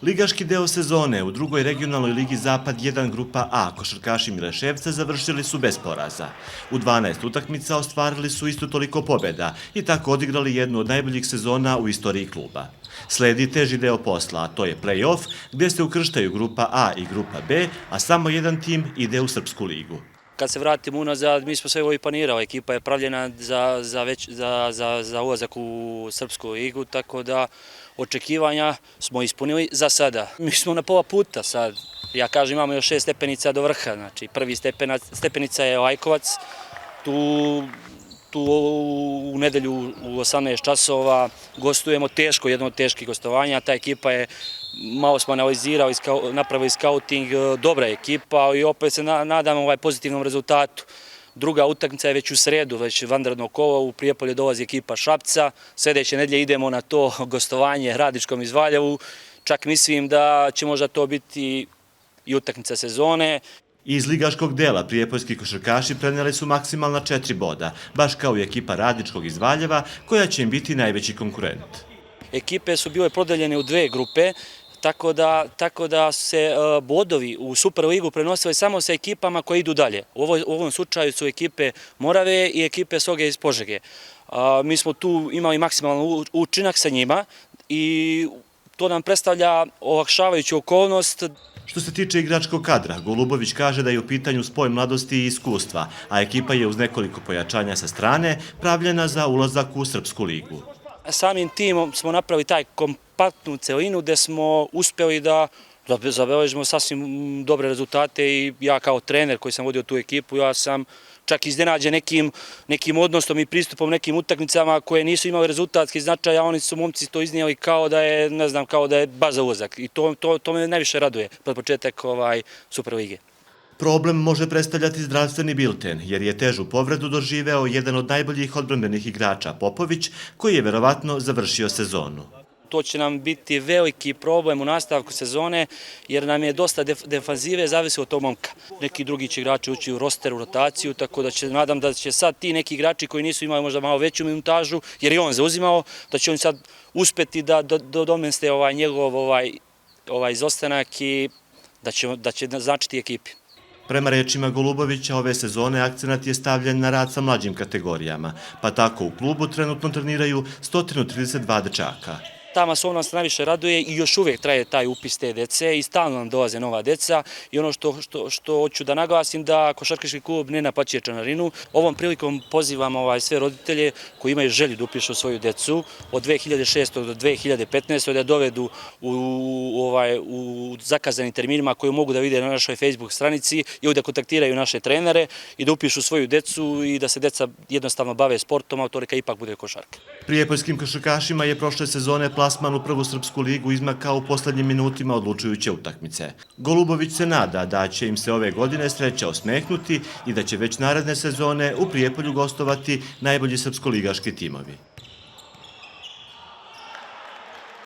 Ligaški deo sezone u drugoj regionalnoj ligi Zapad 1 grupa A košarkaši Mileševca završili su bez poraza. U 12 utakmica ostvarili su isto toliko pobjeda i tako odigrali jednu od najboljih sezona u istoriji kluba. Sledi teži deo posla, a to je play-off, gdje se ukrštaju grupa A i grupa B, a samo jedan tim ide u Srpsku ligu. Kad se vratimo unazad, mi smo sve ovo i planirali. Ekipa je pravljena za ulazak u Srpsku ligu, tako da očekivanja smo ispunili za sada. Mi smo na pola puta sad. Ja kažem, imamo još 6 stepenica do vrha. Znači, prvi stepenica je Lajkovac. Tu u nedelju u 18 časova gostujemo teško, jedno od teških gostovanja. Ta ekipa je, malo smo analizirali, napravili skauting, dobra ekipa i opet se nadamo pozitivnom rezultatu. Druga utakmica je već u sredu, već vanredno kolo, u Prijepolje dolazi ekipa Šapca. Sljedeće nedelje idemo na to gostovanje Radničkom iz Valjevu. Čak mislim da će možda to biti i utakmica sezone. Iz ligaškog dela prijepoljski košarkaši prenijeli su maksimalna 4 boda, baš kao i ekipa Radničkog iz Valjeva, koja će im biti najveći konkurent. Ekipe su bile podeljene u dve grupe, tako da se bodovi u Superligu prenosili samo sa ekipama koje idu dalje. U ovom slučaju su ekipe Morave i ekipe Sloge iz Požege. Mi smo tu imali maksimalan učinak sa njima i to nam predstavlja olakšavajuću okolnost. Što se tiče igračkog kadra, Golubović kaže da je u pitanju spoj mladosti i iskustva, a ekipa je uz nekoliko pojačanja sa strane pravljena za ulazak u Srpsku ligu. Samim timom smo napravili taj kompaktnu celinu gde smo uspeli da zabeležimo sasvim dobre rezultate i ja kao trener koji sam vodio tu ekipu, ja sam čak iznenađen nekim odnosom i pristupom nekim utakmicama koje nisu imali rezultatski značaj, a oni su momci to iznijeli kao da je, ne znam, kao da je baš za ulazak. I to me najviše raduje pred početak Superlige. Problem može predstavljati zdravstveni bilten, jer je težu povredu doživeo jedan od najboljih odbrambenih igrača Popović, koji je verovatno završio sezonu. To će nam biti veliki problem u nastavku sezone, jer nam je dosta defanzive zavisi od tog momka. Neki drugi će igrači ući u roster, u rotaciju, tako da nadam da će sad ti neki igrači koji nisu imali možda malo veću minutažu, jer je on zauzimao, da će on sad uspeti da domeste njegov izostanak i da će značiti ekipi. Prema rečima Golubovića, ove sezone akcenat je stavljen na rad sa mlađim kategorijama, pa tako u klubu trenutno treniraju 132 dečaka. Ta masovnost najviše raduje i još uvijek traje taj upis te dece i stalno nam dolaze nova deca i ono što hoću da naglasim da košarkaški klub ne naplaćuje članarinu. Ovom prilikom pozivam sve roditelje koji imaju želju da upišu svoju decu od 2006. do 2015. da dovedu u zakazanim terminima koju mogu da vide na našoj Facebook stranici ili da kontaktiraju naše trenere i da upišu svoju decu i da se deca jednostavno bave sportom, a to neka ipak bude košarka. Prijepoljskim košarkašima je prošle sezone plasman u prvu Srpsku ligu izmakao u poslednjim minutima odlučujuće utakmice. Golubović se nada da će im se ove godine sreća osmehnuti i da će već naredne sezone u Prijepolju gostovati najbolji srpsko-ligaški timovi.